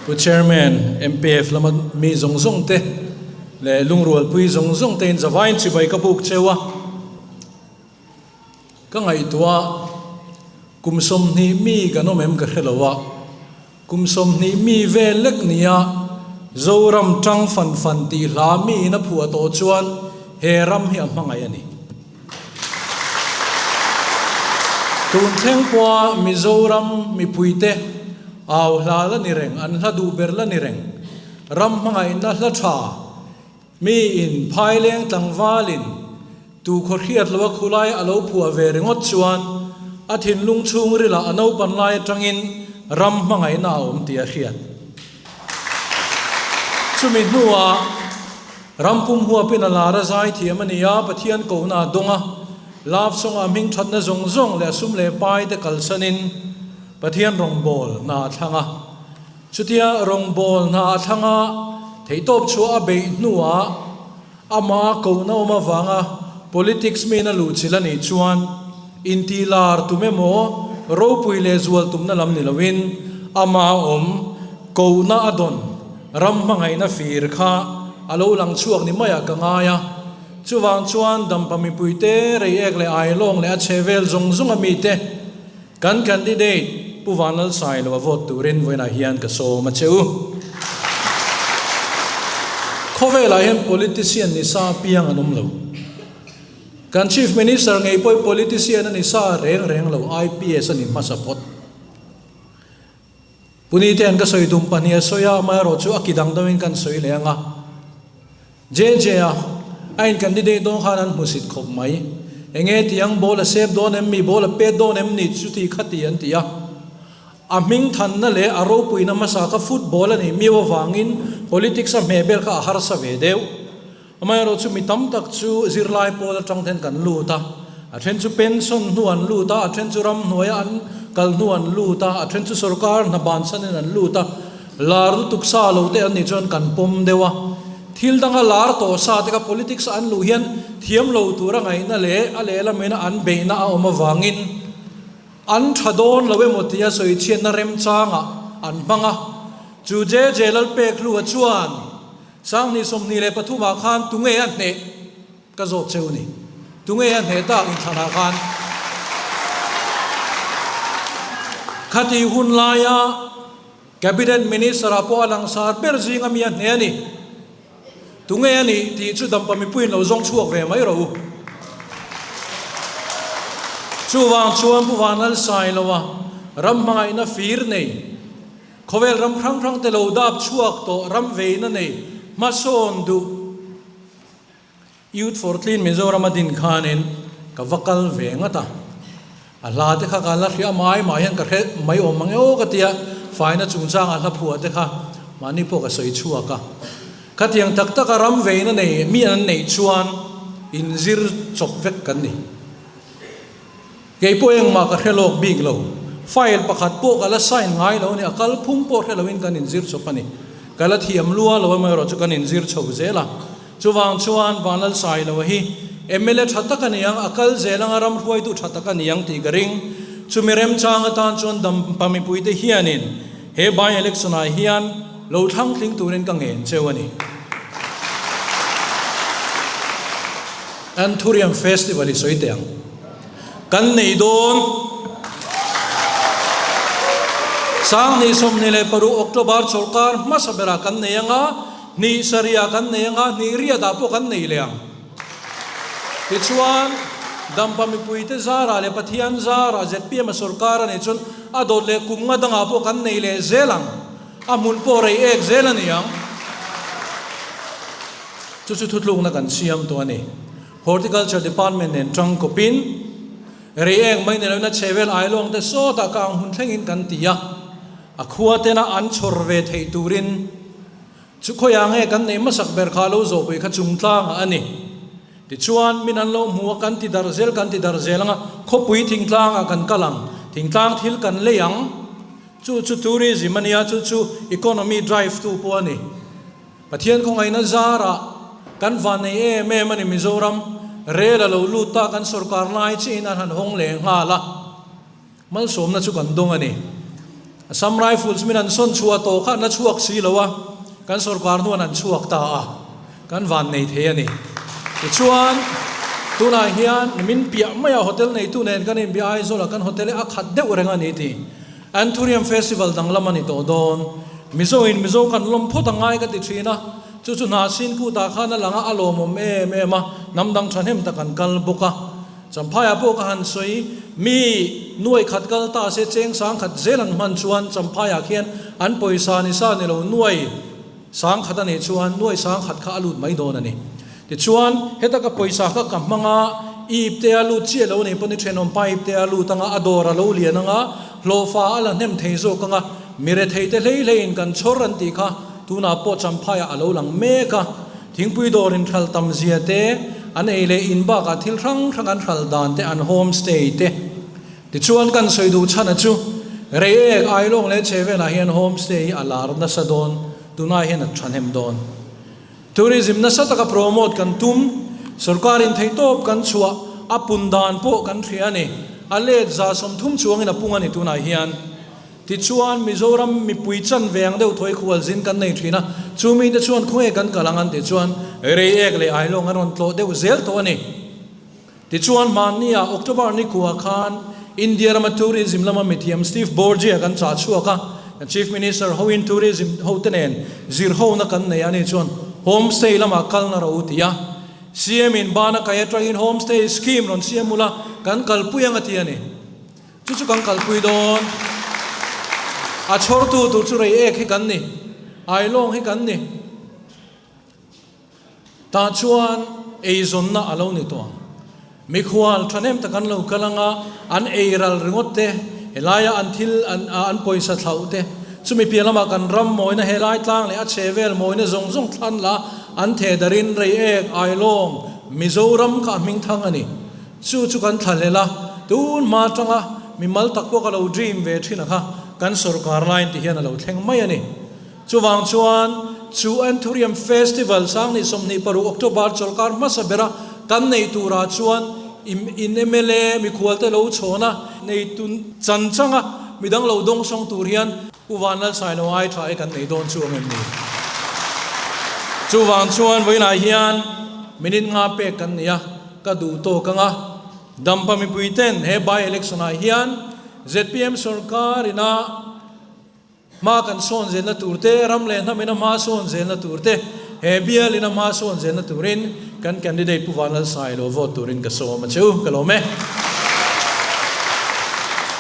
Pu Chairman, MPF lama mi zawng zawng te leh lungrualpui zawng zawng te in zavaiin chibai ka buk cheu a. Ka ngaihtuah kum 20 mi kan awm em ka hre lo a, kum 20 mi vel lek nia Zoram tang fan fan tih hla mi in a phuah tawh chuan he ram hi a hmangaih a ni. Tun thleng pawha Mizoram mipuite au hla la ni reng, an hla duh ber la ni reng, ram hmangaihna hla tha, mi in phaileng tlangvalin tu khaw hriat loa khulai a lo phuah ve ringawt chuan a thinlung chhungrilah a naupan lai atangin ram hmangaihna a awm tih a hriat. Chumi hnuah ram pum huapin a lar a zai thiam a ni a, Pathian kohna a dawng a, love song-ah hming thatna zawng zawng leh a sum leh pai te kalsanin Pathian rawngbâwl hna a thlang a. Chutia rawngbâwl hna a thlang a, theihtawp chhuah a beih hnuah amah kohna awm avanga politics miin a luhchilh a nih chuan intih lar tum emaw ropui leh zual tumna lam ni loin amah awm kohna a dawn ram hmangaihna fir kha a lo lang chhuak ni maiah ka ngai a. Chuvang chuan dampa mipuite reiek leh ailawng leh a chhe vel zawng zawng a mite Kan candidate Pu Vanlalsai lo a vote turin vawiinah hian ka sawm a che u. Khawvelah hian politician ni sa piang an awm lo. Kan Chief Minister ngei pawh hi politician a ni sa reng reng lo, IPS a ni hmasa phawt. Punite an ka sawi tum pahnih a sawi a, amaherawhchu a ki dang deuhin kan sawi leh ang a. JJ a a in candidate dawn khan an hmusit khawp mai. Enge tiang ball a sep dawn em mi, ball a pet dawn em ni chuti khati an ti a. A hming thanna leh a ropuina hmasa kha football a nih miau avangin politics a hmeh bel kha a harsa ve deuh. Amaherawh chu mi tam tak chu zirlai pawl atang ten kan lut a, a then chu pension hnu an lut a, a then chu ramhnuaia an kal hnu an lut a, a then chu sorkar hna bansanin an lut a. Lar lutuk sa lo te an nih chuan kan pawm deuh a, thil danga lar tawh sa te kha politics a an luh hian thiam lo tura ngaihna leh a lehlamina an beihna a awm avangin an tha dawn lo emaw tia sawi chhiatna remchangah an hmang a. Chu JJ Lalpekhlua chuan Sanghnih 23 ah khan tunge a hneh? Ka zawt cheu ni. Tunge a hneh tak inthlanah khan? Khati hun laia Cabinet Minister-ah pawh a langsar ber zinga mi a hneh a ni. Tunge a nih tih chu dampa mipuiin lo zawng chhuak ve mai rawh u. Chuvang chuan Pu Vanlalsailoa ram hmangaihna fir nei, khawvel ram hrang hrangte lo dap chhuak tawh ram veina nei hmasawn duh, Youth for Clean Mizoram a din khanin ka va kal ve ngat a, a hla te kha ka la hria mai mai hian ka hre mai awm mang e aw ka tia, faina chungchanga hla phuah te kha mahni pawh ka sawi chhuak a. Khatiang tak taka ram veina nei mi an neih chuan inzir chawp vek kan ni. Kei pawh engmah ka hre lawk bik lo. File pakhat pawh ka la sign ngai lo a ni, a kalphung pawh hre loin kan inzir chawp a ni. Ka la thiam lua lo amaherawh chu kan inzir chho zel a. Chuvang chuan Vanlalsailoa hi mla tha tak a ni ang, a kal zel anga ram hruaitu tha tak a ni ang tih ka ring. Chumi remchang atan chuan dampa mipuite hianin he by-election ah hian lo thlang tling turin ka ngen cheu a ni. Anthurium Festival i sawi teh ang. Kan nei dawn. 2026 October chawlhkar hmasa berah kan nei ang a, hnih sarihah kan nei ang a, hnih riatah pawh kan nei leh ang. Tichuan, Dampa mipuite zarah leh Pathian zarah zpm a sawrkar a nih chuan a dawt leh kum nga dangah pawh kan nei leh zel ang. A hmun pawh rei ek zel a ni ang. Chu chu thutlukna kan siam tawh a ni. Horticulture Department nen tang kawpin rei eng mai ni loin a chhevel ailawng te sawtah ka ang hun thlengin kan ti a, a khua tena an chhawr ve theih turin chu khawiah nge kan neih hmasak ber kha lo zawhpui kha chungtlangah a ni. Tichuan min an lo hmu a, kan ti darh zel kan ti darh zel ang a, khawpui thingtlangah kan kal ang, thingtlang thil kan lei ang, chu chu tourism a nia, chu chu economy drive tu pawh a ni. Pathian khawngaihna zarah kan vannei em em a ni Mizoram rel a lo lut ta kan sorkar lai chiin an han hawng leh nghal a, malsawmna chu kan dawng a ni. Assam Rifles min an sawn chhuah tawh kha an la chhuak si lo a, kan sorkar hnuan an chhuak ta a, kan van nei thei a ni. Tichuan, tunah hian min piah mai a hotel neitu nen kan inbia Aizawlah kan hotel hi a khat deuh reng a ni tih. Anthurium Festival danglam a ni tawh dawn. Mizo in Mizo kan lawm phawt a ngai ka ti thin a, chu chu hna sin kutah khan a lang a, a lawmawm em em a, hnam dang thahnem tak an kal bawk a. Champhaiah pawh ka han sawi, mi nuai khat kal ta se cheng sang khat zel an hman chuan Champhaiah khian an pawisa ni sa ni lo nuai sang khat a nih chuan nuai sang khat kha a lut mai dawn a ni. Tichuan, heta ka pawisa kha ka hmang a, ip te a lut chiah lo nei pawh ni thenawm pa ip te a lut anga, a dawr a lo lian anga, hlawhfa a la hnem thei zawk anga, mi rethei te hlei hleiin kan chhawr an tih kha tunah pawh Champhaiah a lo lang mek a. Thingpui dawr in hral tam zia te, an ei leh in bakah thil hrang hrang an hral dan te, an home stay te. Tichuan kan sawi duh chhana chu, Reiek, Ailawng leh Chhevelah hian home stay hi a lar nasa dawn, tunai hian a thahnem dawn. Tourism nasa taka promote kan tum, sorkarin theihtawp kan chhuah, a pun dan pawh kan hria a ni. A let 130 chuangin a pung a ni tunah hian. Tichuan, Mizoram mipui chan ve ang deuh thawi khualzin kan nei thin a, chu mite chuan khawnge kan kal ang an tih chuan Reiek leh Ailawng an rawn tlawh deuh zel tawh a ni. Tichuan, hmannia October nikhua khan India rama tourism lama mithiam Steve Borgia kan chah chhuak a, kan Chief Minister hoin tourism hote nen zir hona kan nei a ni chuan homestay lamah kalna ro ti a, CM in bana kai atangin homestay scheme rawn siam ula kan kalpui ang a ti a ni. Chu chu kan kalpui dawn. A chhawrtu tur chu Reiek hi kan ni, Ailawng hi kan ni. Tah chuan eizawnna a lo ni tawh ang. Mikhual thahnem tak an lo kal ang a, an ei ral ringawt te, helaia an thil an an pawisa thlauh te, chumi piah lamah kan ram mawina helai tlang leh a chhe vel mawina zawng zawng thlan la an theh darin Reiek, Ailawng, Mizoram kha a hming thang a ni. Chu chu kan thlahlel a, tun hma atanga mimal tak pawh ka lo dream ve thin a kha kan sorkar laiin ti hian a lo thleng mai a ni. Chuvang chuan chu Anthurium Festival 2026 October chawlhkar hmasa bera kan neih turah chuan in mla mikhualte lo chhawn a, nei tun chan changa midang lo dawngsawng tur hian Pu Vanlalsailo ai tha e kan nei dawn chu ang em ni? Chuvang chuan vawiinah hian minute nga pek kan nei a. Ka duh tawk ang a, Dampa mipui ten he by election ah hian zpm sorkar ina hma kan sawn zelna tur te, ram leh hnam ina hma sawn zelna tur te, he bial ina hma sawn zelna turin kan candidate Pu Vanlalsailo vote turin ka sawm a che u, ka lawm e.